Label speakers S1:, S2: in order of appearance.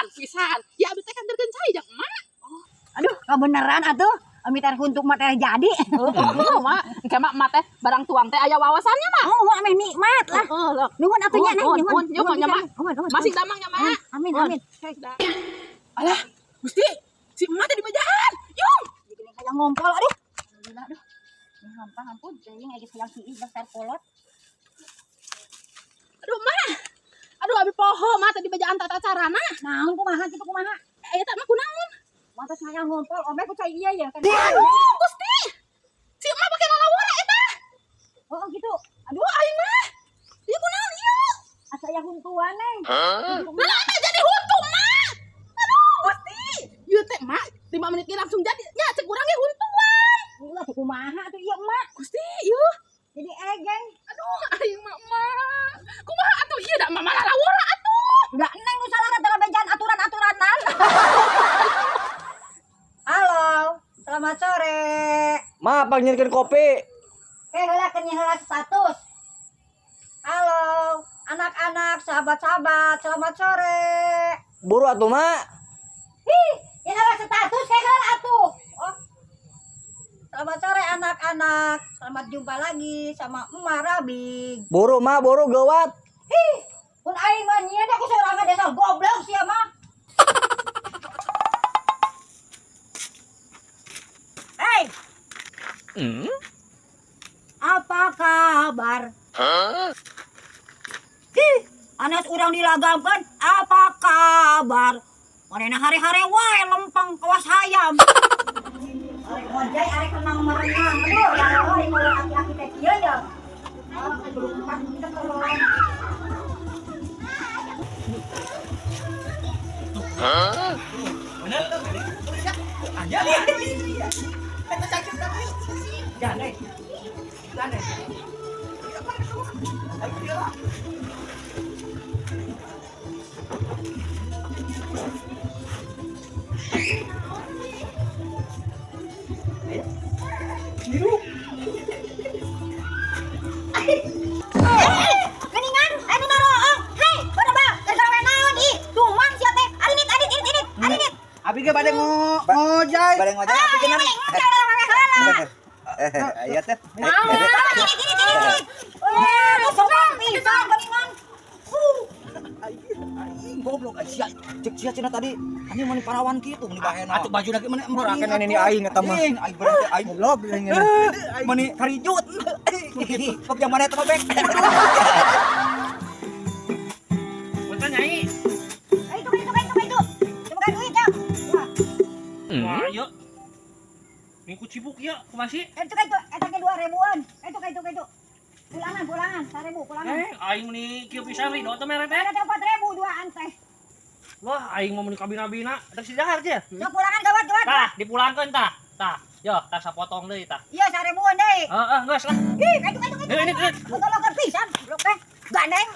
S1: Kebetulan pisan. Ya abi teh kan derkeun cai jang emak.
S2: Aduh, kebenaran atuh. Ami teh untuk mah teh jadi.
S1: Oh, mak, engke mah emak teh barang tuang teh aya wawasannya mak.
S2: Oh, wah meh nikmat lah.
S1: Heeh, loh.
S2: Nuhun atuh nya,
S1: Nuhun,
S2: Neng,
S1: nuhun, nuhun,
S2: pisan.
S1: mak.
S2: Nuhun, nuhun.
S1: Masih damang nya mak.
S2: Amin,
S1: Nuhun.
S2: amin.
S1: Alah, Gusti, si emak teh dibejaan. Yung.
S2: Jadi hayang ngompol aduh. Alhamdulillah aduh. Ini hampang ampun teuing aya hayang hiih dasar kolot.
S1: Aduh, mak. Aduh, abi poho mak teh dibejaan tata carana.
S2: Naon kumaha kitu kumaha?
S1: Eta mah kunaon?
S2: Mata saya ngompol omeh ku cai ieu ya kan.
S1: Aduh, Gusti. Si emak pake lalawara eta.
S2: Oh, gitu.
S1: Aduh, aing mah. Ieu kunaon ieu?
S2: Asa aya huntuan, Neng.
S1: Lah eta jadi huntu, mak. Aduh, Gusti. Ieu teh mak, 5 menit ge langsung jadi. Nya cek urang ge huntuan.
S2: Ulah tuh kumaha tuh ieu emak.
S1: Gusti, ieu.
S2: Jadi egeng.
S1: Aduh, aing mah emak. Kumaha atuh ieu da emak malah lalawara atuh.
S2: Enggak neng nu salah dalam bejaan aturan-aturanan. Halo, selamat sore.
S3: Ma, panggilkan kopi.
S2: Eh, heula keur heula status. Halo, anak-anak, sahabat-sahabat, selamat sore.
S3: Buru atuh, Ma.
S2: Ih, ini heula status kayak heula atuh. Oh. Selamat sore anak-anak. Selamat jumpa lagi sama Emak Rabig.
S3: Buru, Ma, buru gawat.
S2: Ih, pun aing mah nyieun aku sorangan desa goblok sia mah. Hey. Apa kabar? Ih, anas urang dilagamkeun, apa kabar? Manehna hare-hare wae lempeng kawas hayam. Arek ngojay, arek renang merenang. Aduh, ya Allah, ini kalau aki-aki teh kieu ya. Ah, berupat kita tolong. Geningan, anu naroong. Hei, bapak, keur gawe naon ih? Tumang sia teh. Arinit, arit, irit, irit, arinit.
S4: Abi ge bade ngojay.
S5: Bade ngojay abi ge
S2: Ah, ngojay gawe heula.
S5: Iya teh.
S2: Irit, irit, irit, irit. Eh, sopan pisan geningan.
S5: Aing goblok sia. Cek sia cenah tadi. Anjing mani parawan kitu mani bahena.
S4: Atuh baju lagi mana emporakeun ini aing eta mah.
S5: Aing aing berarti aing
S4: Goblok aing.
S5: mani karijut. Kok yang mana eta mah bek.
S6: Punten nyai.
S2: Ayo, itu, itu, itu, itu. Coba duit ya. Wah,
S6: Wah, ieu. Minggu cibuk ieu, kumaha sih?
S2: itu itu, eta ge 2.000-an. Itu itu itu. Pulangan, pulangan, 1.000 pulangan.
S6: Eh, aing meni kieu pisan ridho teh mere teh.
S2: Eta teh 4.000 duaan teh.
S6: Wah, aing mah meni kabina-bina. Rek si dahar teh.
S2: Sok pulangan gawat, gawat.
S6: Tah, dipulangkeun tah. Tah, yo, tah sapotong deui tah.
S2: Iya, 1.000-an deui.
S6: Heeh, geus lah.
S2: Ih, itu itu itu.
S6: Eh, ini, ini.
S2: Goblok pisan, goblok teh. Gandeng.